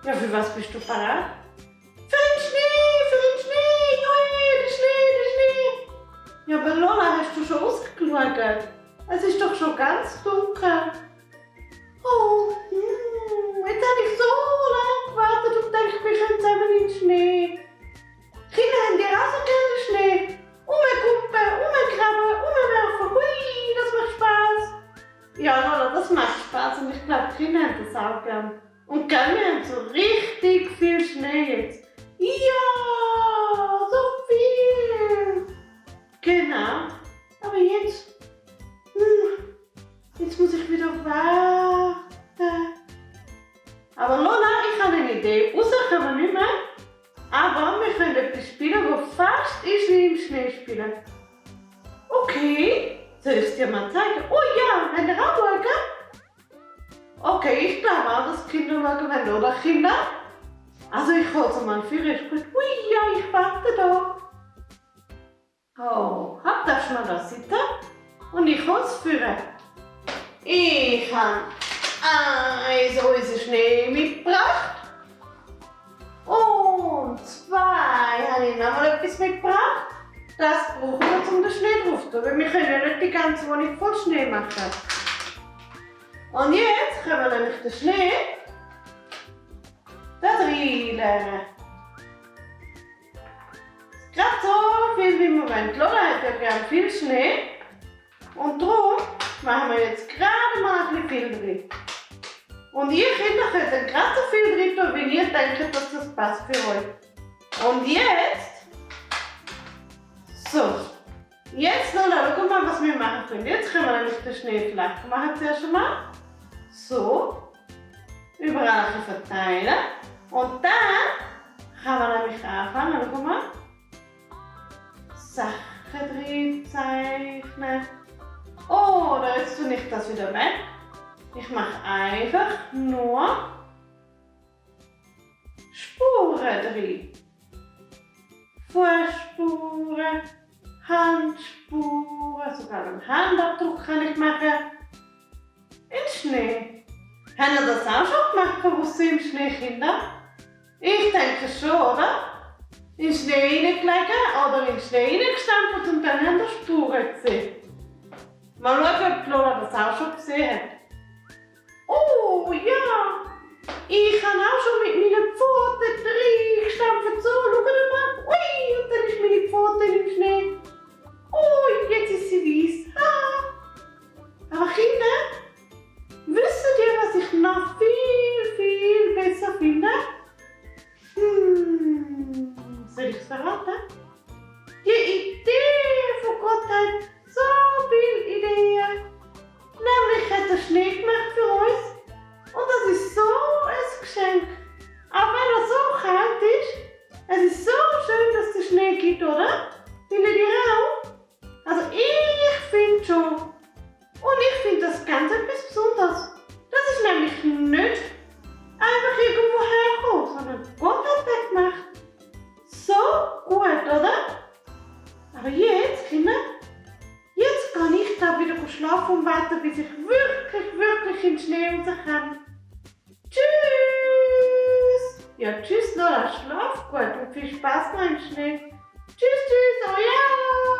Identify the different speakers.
Speaker 1: Ja, für was bist du parat? Für den Schnee, der Schnee. Ja, aber Lola, hast du schon ausgeschaut? Es ist doch schon ganz dunkel. Oh, jetzt habe ich so lange gewartet und denke, wir können zusammen in den Schnee. Kinder haben ja auch so gerne Schnee. Rumgucken, rumgraben, rumwerfen. Hui, das macht Spaß. Ja, Lola, das macht Spaß und ich glaube, die Kinder haben das auch gern. Und gell, wir haben so richtig viel Schnee jetzt. Ja, so viel. Genau. Aber jetzt muss ich wieder warten. Aber Lola, ich habe eine Idee. Raus können wir nicht mehr. Aber wir können etwas spielen, das fast ist wie im Schnee spielen. Okay, soll ich es dir mal zeigen? Oh ja, wenn ihr auch schauen? Okay, ich glaube auch, dass die Kinder schauen wollen, oder Kinder? Also ich hole es mal für euch. Ui, ja, ich warte da. Oh, darfst du mal da sitzen? Und ich hole es für euch. Ich habe unseren Schnee mitgebracht. Und zwei habe ich noch mal etwas mitgebracht. Das brauchen wir, um den Schnee drauf zu tun, weil wir können ja nicht die ganze Wohnung voll Schnee machen. Und jetzt können wir nämlich den Schnee da reinlegen. Gerade so viel wie im Moment. Lola hat ja gerne viel Schnee. Und darum machen wir jetzt gerade mal ein bisschen viel drin. Und ihr Kinder könnt gerade so viel drin tun, wie ihr denkt, dass das passt für euch. Und jetzt, so, jetzt Lola, schau mal, was wir machen können. Jetzt können wir nämlich den Schnee flach machen zuerst einmal. So, überall verteilen. Und dann kann man nämlich anfangen, schau mal, Sachen drin zeichnen. Oder jetzt tue ich das wieder weg. Ich mache einfach nur Spuren drin. Fußspuren, Handspuren, sogar einen Handabdruck kann ich machen. In Schnee. Haben ihr das auch schon gemacht, bewusst im Schnee, Kinder? Ich denke schon, oder? In den Schnee hineingelegt oder in den Schnee hineingestampft und dann haben wir Spuren gesehen. Mal schauen, ob Lola das auch schon gesehen hat. Oh ja! Ich habe auch schon mit meinen Pfoten reingestampft. So, schau mal. Ui, und dann ist meine Pfote im Schnee. Oh, jetzt ist sie weiß. Ah. Aber Kinder, wisst ihr, was ich noch viel besser finde? Soll ich es verraten? Die Idee von Gott hat so viele Ideen. Nämlich hat er Schnee gemacht für uns. Und das ist so ein Geschenk. Auch wenn er so kalt ist, es ist so schön, dass es den Schnee gibt, oder? Findet ihr auch? Also ich finde schon. Und ich finde das ganz etwas Besonderes. Das ist nämlich nicht einfach irgendwo hergekommen, sondern Gott hat das gemacht. So gut, oder? Aber jetzt, Kinder, jetzt kann ich da wieder schlafen und warten, bis ich wirklich in den Schnee raus kann. Tschüss! Ja, tschüss Lola, schlaf gut und viel Spaß noch im Schnee. Tschüss, oh ja!